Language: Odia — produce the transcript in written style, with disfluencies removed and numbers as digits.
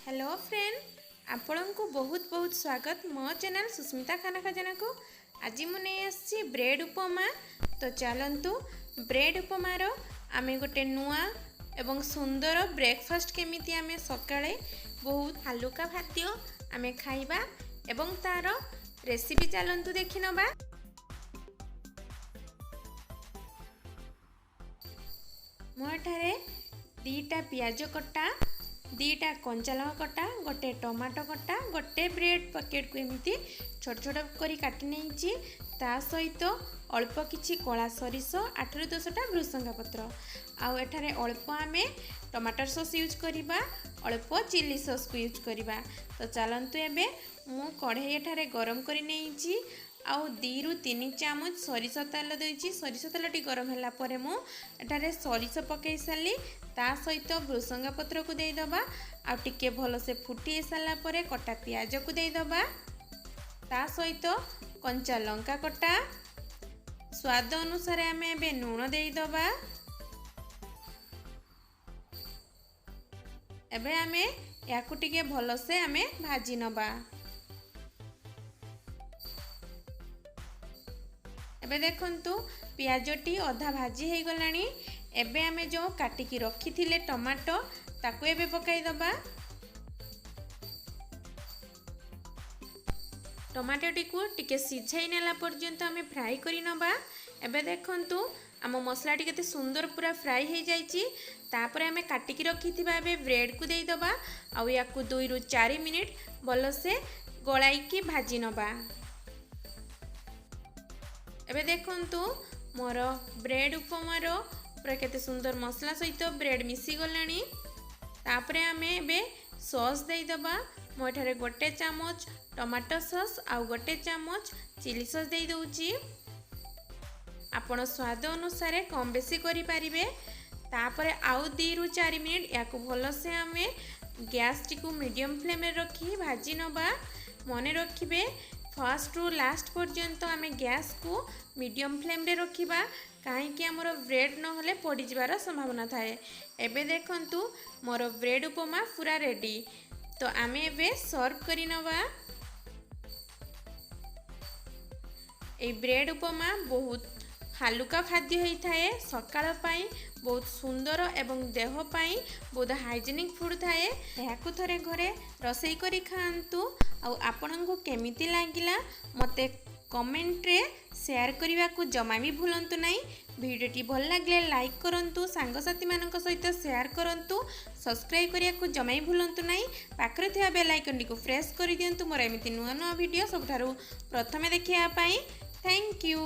ହ୍ୟାଲୋ ଫ୍ରେଣ୍ଡ, ଆପଣଙ୍କୁ ବହୁତ ବହୁତ ସ୍ୱାଗତ ମୋ ଚ୍ୟାନେଲ୍ ସୁସ୍ମିତା ଖାନା ଖଜାନାକୁ। ଆଜି ମୁଁ ନେଇ ଆସିଛି ବ୍ରେଡ଼୍ ଉପମା। ତ ଚାଲନ୍ତୁ, ବ୍ରେଡ଼୍ ଉପମାର ଆମେ ଗୋଟେ ନୂଆ ଏବଂ ସୁନ୍ଦର ବ୍ରେକଫାଷ୍ଟ କେମିତି ଆମେ ସକାଳେ ବହୁତ ହାଲୁକା ଖାଦ୍ୟ ଆମେ ଖାଇବା ଏବଂ ତା'ର ରେସିପି ଚାଲନ୍ତୁ ଦେଖିନେବା। ମୁଁ ଏଠାରେ 2ଟା ପିଆଜ କଟା, 2ଟା କଞ୍ଚା ଲଙ୍କା କଟା, ଗୋଟେ ଟମାଟୋ କଟା, ଗୋଟେ ବ୍ରେଡ଼୍ ପ୍ୟାକେଟ୍କୁ ଏମିତି ଛୋଟ ଛୋଟ କରି କାଟି ନେଇଛି। ତା ସହିତ ଅଳ୍ପ କିଛି କଳା ସୋରିଷ, 8ରୁ 10ଟା ଭୃସଙ୍ଗା ପତ୍ର, ଆଉ ଏଠାରେ ଅଳ୍ପ ଆମେ ଟମାଟୋ ସସ୍ ୟୁଜ୍ କରିବା, ଅଳ୍ପ ଚିଲି ସସ୍କୁ ୟୁଜ୍ କରିବା। ତ ଚାଲନ୍ତୁ, ଏବେ ମୁଁ କଢ଼େଇ ଏଠାରେ ଗରମ କରି ନେଇଛି ଆଉ 2ରୁ 3 ଚାମଚ ସୋରିଷ ତେଲ ଦେଇଛି। ସୋରିଷ ତେଲଟି ଗରମ ହେଲା ପରେ ମୁଁ ଏଠାରେ ସୋରିଷ ପକାଇ ସାରିଲି। ତା ସହିତ ଭୃସଙ୍ଗା ପତ୍ରକୁ ଦେଇଦେବା ଆଉ ଟିକେ ଭଲସେ ଫୁଟି ସାରିଲା ପରେ କଟା ପିଆଜକୁ ଦେଇଦେବା। ତା ସହିତ କଞ୍ଚା ଲଙ୍କା କଟା, ସ୍ୱାଦ ଅନୁସାରେ ଆମେ ଏବେ ଲୁଣ ଦେଇଦେବା। ଏବେ ଆମେ ଏହାକୁ ଟିକେ ଭଲସେ ଆମେ ଭାଜି ନେବା। ଏବେ ଦେଖନ୍ତୁ, ପିଆଜଟି ଅଧା ଭାଜି ହେଇଗଲାଣି। ଏବେ ଆମେ ଯେଉଁ କାଟିକି ରଖିଥିଲେ ଟମାଟୋ, ତାକୁ ଏବେ ପକାଇଦେବା। ଟମାଟୋଟିକୁ ଟିକେ ସିଝାଇ ନେଲା ପର୍ଯ୍ୟନ୍ତ ଆମେ ଫ୍ରାଏ କରି ନେବା। ଏବେ ଦେଖନ୍ତୁ, ଆମ ମସଲାଟି କେତେ ସୁନ୍ଦର ପୁରା ଫ୍ରାଏ ହେଇଯାଇଛି। ତାପରେ ଆମେ କାଟିକି ରଖିଥିବା ଏବେ ବ୍ରେଡ଼କୁ ଦେଇଦେବା ଆଉ ୟାକୁ 2ରୁ 4 ମିନିଟ୍ ଭଲସେ ଗୋଳାଇକି ଭାଜି ନେବା। ଏବେ ଦେଖନ୍ତୁ, ମୋର ବ୍ରେଡ଼୍ ଉପମାର ପୁରା କେତେ ସୁନ୍ଦର ମସଲା ସହିତ ବ୍ରେଡ଼୍ ମିଶିଗଲାଣି। ତାପରେ ଆମେ ଏବେ ସସ୍ ଦେଇଦେବା। ମୁଁ ଏଠାରେ ଗୋଟେ ଚାମଚ ଟମାଟୋ ସସ୍ ଆଉ ଗୋଟେ ଚାମଚ ଚିଲି ସସ୍ ଦେଇଦେଉଛି। ଆପଣ ସ୍ୱାଦ ଅନୁସାରେ କମ୍ ବେଶୀ କରିପାରିବେ। ତାପରେ ଆଉ 2ରୁ 4 ମିନିଟ୍ ଏହାକୁ ଭଲସେ ଆମେ ଗ୍ୟାସ୍ଟିକୁ ମିଡ଼ିୟମ୍ ଫ୍ଲେମ୍ରେ ରଖି ଭାଜି ନେବା। ମନେ ରଖିବେ, ଫାର୍ଷ୍ଟରୁ ଲାଷ୍ଟ ପର୍ଯ୍ୟନ୍ତ ଆମେ ଗ୍ୟାସ୍କୁ ମିଡ଼ିୟମ୍ ଫ୍ଲେମ୍ରେ ରଖିବା, କାହିଁକି ଆମର ବ୍ରେଡ଼୍ ନହେଲେ ପୋଡ଼ିଯିବାର ସମ୍ଭାବନା ଥାଏ। ଏବେ ଦେଖନ୍ତୁ, ମୋର ବ୍ରେଡ଼୍ ଉପମା ପୁରା ରେଡ଼ି। ତ ଆମେ ଏବେ ସର୍ଭ କରିନେବା। ଏଇ ବ୍ରେଡ଼୍ ଉପମା ବହୁତ ହାଲୁକା ଖାଦ୍ୟ ହେଇଥାଏ, ସକାଳ ପାଇଁ ବହୁତ ସୁନ୍ଦର ଏବଂ ଦେହ ପାଇଁ ବହୁତ ହାଇଜେନିକ୍ ଫୁଡ଼୍ ଥାଏ। ଏହାକୁ ଥରେ ଘରେ ରୋଷେଇ କରି ଖାଆନ୍ତୁ ଆଉ ଆପଣଙ୍କୁ କେମିତି ଲାଗିଲା ମୋତେ କମେଣ୍ଟରେ ସେୟାର କରିବାକୁ ଜମା ବି ଭୁଲନ୍ତୁ ନାହିଁ। ଭିଡ଼ିଓଟି ଭଲ ଲାଗିଲେ ଲାଇକ୍ କରନ୍ତୁ, ସାଙ୍ଗସାଥିମାନଙ୍କ ସହିତ ସେୟାର କରନ୍ତୁ, ସବସ୍କ୍ରାଇବ୍ କରିବାକୁ ଜମା ବି ଭୁଲନ୍ତୁ ନାହିଁ। ପାଖରେ ଥିବା ବେଲ୍ ଆଇକନ୍ଟିକୁ ପ୍ରେସ୍ କରିଦିଅନ୍ତୁ ମୋର ଏମିତି ନୂଆ ନୂଆ ଭିଡ଼ିଓ ସବୁଠାରୁ ପ୍ରଥମେ ଦେଖିବା ପାଇଁ। Thank you.